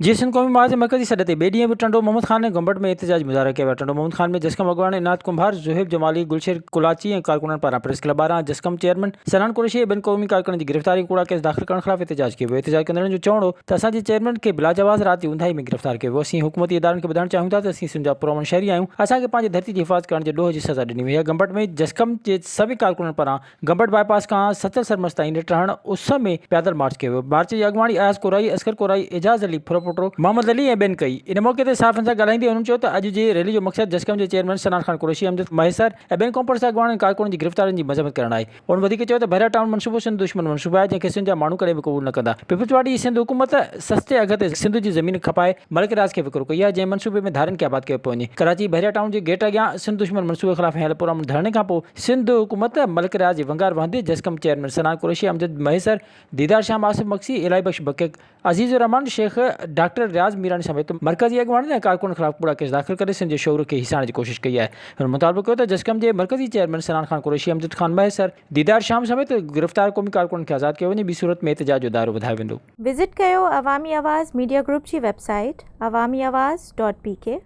جي سنڌ قومي محاذ جي مرڪزي سڏ تي ٻئي ڏينهن به ٽنڊو محمد خان ۽ گمبٽ ۾ احتجاجي مظاهرا ڪيا ويا. ٽنڊو محمد خان ۾ جسقم اڳواڻ عنايت ڪنڀار، زوهيب جمالي، گلشير ڪلاچي ۽ ڪارڪنن پاران پريس ڪلب ٻاهران جسقم چيئرمين سنان قريشي ۽ ٻين قومي ڪارڪنن جي گرفتاري ۽ ڪوڙا ڪيس داخل ڪرڻ خلاف احتجاج ڪيو ويو. احتجاج ڪندڙن جو چوڻ هو ته اسان جي چيئرمين کي بلاجواز رات جي اونداهي ۾ گرفتار ڪيو ويو، اسين حڪومتي ادارن کي ٻڌائڻ چاهيون ٿا ته اسين سنڌ جا پرامن شهري آهيون، اسان کي پنهنجي ڌرتي جي حفاظت ڪرڻ جي ڏوهه جي سزا ڏني وئي آهي. گمبٽ ۾ جسقم جي سوين ڪارڪنن پاران گمبٽ باء پاس کان سچل سرمست تائين ٽهڻ اس ۾ پيادل مارچ ڪيو ويو. مارچ جي اڳواڻي اياز ڪورائي، اصغر ڪورائي، اعجاز علي ڦرپوٽو، محمد علي ۽ ٻين ڪئي. ان موقعي تي صحافين سان ڳالهائيندي هنن چيو ته اڄ جي ريلي جو مقصد جسقم جي چيئرمين صنعان خان قريشي، امجد مهيسر ۽ ٻين قومپرست اڳواڻن ۽ ڪارڪنن جي گرفتارين جي مذمت ڪرڻ آهي. هن وڌيڪ چيو ته بحريا ٽائون منصوبو سنڌ دشمن منصوبو آهي جنهن کي سنڌ جا ماڻهو ڪڏهن به قبول نه ڪندا. پيپلز پارٽي جي سنڌ حڪومت سستي اگهه تي سنڌ جي زمين کپائي ملڪ رياض کي وڪرو ڪئي آهي جنهن منصوبي ۾ ڌارين کي آباد ڪيو پيو وڃي. ڪراچي بحريا ٽائون جي گيٽ اڳيان سنڌ دشمن منصوبي خلاف هنيل پرامن ڌرڻي کانپوء سنڌ حڪومت ملڪ رياض جي ونگار وهندي جسقم چيئرمين صنعان قريشي، امجد مهيسر، ديدار شام، آصف مگسي، الاهي بخش بڪڪ، عزيز الرحمان شيخ، ڊاڪٽر رياض ميراڻي سميت مرڪزي اڳواڻن ۽ ڪارڪنن خلاف ڪوڙا ڪيس داخل ڪري سنڌ جي شعور کي هيسائڻ جي ڪوشش ڪئي آهي. هن مطالبو ڪيو ته جسقم جي مرڪزي چيئرمين صنعان خان قريشي، امجد خان مهيسر، ديدار شام سميت گرفتار قومي ڪارڪنن کي آزاد ڪيو وڃي ٻي صورت ۾ احتجاج جو دائرو وڌايو ويندو. وزٽ ڪيو عوامي آواز ميڊيا گروپ جي website Awami Awaz dot P K.